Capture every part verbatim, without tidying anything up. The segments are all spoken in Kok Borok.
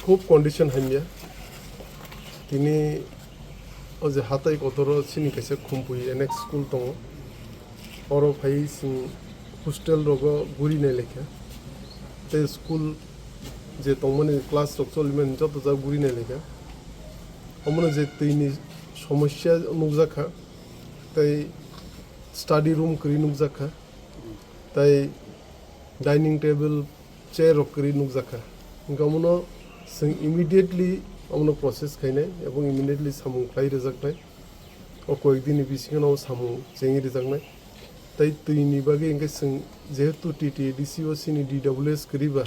Khub condition hamya. Tini o je hatai kotoro chini kaisa Khumpui N X school tongo. Oro phai chwng hostel rogo guri nai lekha. Tei school je tongmani class rok cholimani joto jak guri nai lekha. Omono je twi ni somosya nukjak kha. Tei study room kwrwi nukjak kha. Tei dining table, chair rok kwrwi nukjak kha. Hwnkhe omono chwng immediately omono process khainai ebong immediately samung khlai rwjaknai. O koyek dini bisingo samung chengwi rwjaknai. Tei twi ni bagwi hwnkhe chwng jehetu T T A D C o chini D W S kwrwi ba,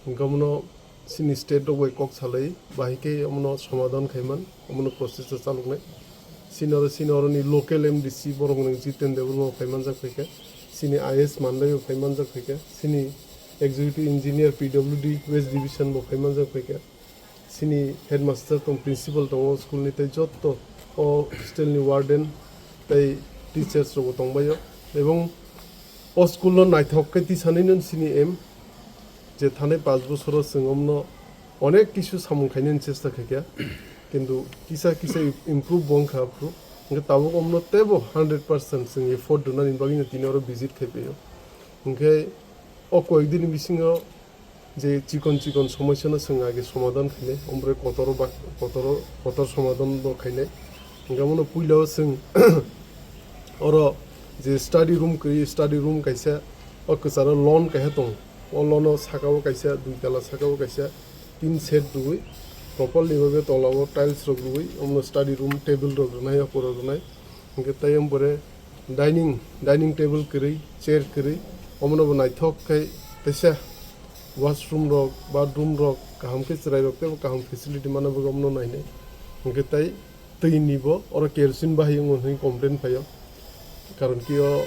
hwnkhe omono chini state rok bai kok salai, bahai khe omono somadhan khaiman, omono process o chaloknai. Chini oro, chini oroni local M D C borok nwng Jiten Debbarma bo phaimanjak phaikha, chini I S Mandai bo phaimanjak phaikha, chini executive engineer P W D West Division bo phaimanjak phaikha, chini headmaster tong, principal tongo school ni, tei jotto o hostel ni warden tei teachers rok bo tongbaio, ebong o school no naithok khe tisanai no chini aim. Je thanai panch bosoro chwng omno onek kisu samung khainani chesta khaikha, kintu kisa kisa improve bo wngkha aphuru. Hwnkhe tabuk omno teibo hundred percent chwng effort rwnani bagwino tini oro visit khaipaio. Hwnkhe o koyek dini bisingo je chikon chikon somosyano chwng age somadhan khainai, omobai kotoro ba-, kotoro, kotor somadhan bo khainai. Hwnkhe omono puila o chwng oro je study room kwrwi, study room kaisa o kwcharo lawn kaisa tongo. O lawn o saka o kaisa, dui tala saka o kaisa tin set rwui, properly bhabe tola o tiles rok rwui, omono study room table rok rwnai, opor rok rwnai. Hwnkhe tei omo pore dining, dining table kwrwi, chair kwrwi, omono bo naithok khe teisa washroom rok, bathroom rok kaham khe chwrai rok teibo kaham facility mana bagwi omono nainai. Hwnkhe tei twi ni bo oro kerosene bahai wngo hinwi complain phaio. Karon ki o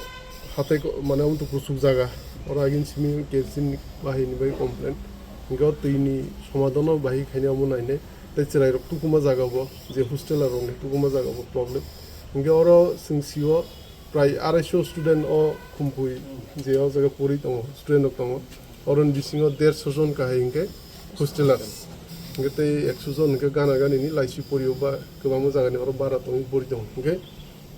hatai ko-, mane omo to kuchuk jaga, oro agin simi kerosene bahai ni bai complain. Hwnkhe o twi ni somadhan o bahai khaina omo nainai. Tei chwrai rok tukuma jaga bo, je hostel rok ni tukuma jaga bo problem. Hwnkhe oro chwng sio prai arai so student o Khumpui je o jaga pori tongo, student rok tongo. Oroni bisingo derso jon kahai hwnkhe hostelers. Hwnkhe tei ekso jon hwnkhe gana gani ni laisi porio ba kwbangma jaga ni oro bara tongwi pori tongo. Hwnkhe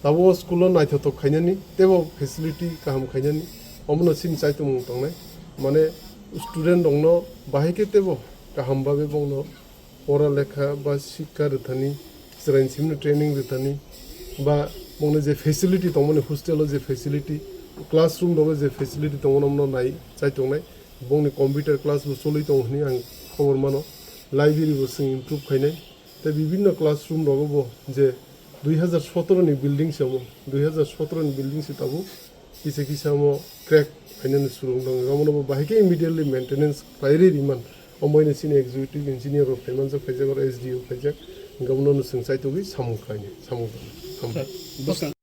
tabuk o school o naithothok khainani teibo facility kaham khainani omono chini chaitumung tongnai. Mane student rokno bahai khe teibo kaham bagwi bongno pora lekha ba sikha rwthani, chwraini simi training rwthani, ba bongni je facility tongmani hostel o je facility, classroom rogo je facility tongmani omono nai chai tongnai, bongni computer class bo choli tongo hinwi ang khobor mano, library bo chwng improve khainai, tei bibinno classroom rogo bo je dui hazar sotoro ni building se omo, dui hazar sotoro ni building se tabuk kisa kisa omo crack phainani surung tongo, omono bo bahai khe immediately maintenance khlai rwi rimani. Omoino chini executive engineer rok phaimanjak, phaijak, oro S D O phaijak, hwnkhe omono chwng chaitugwi samung khlainai, samung tangwi. Hambai. Bwskang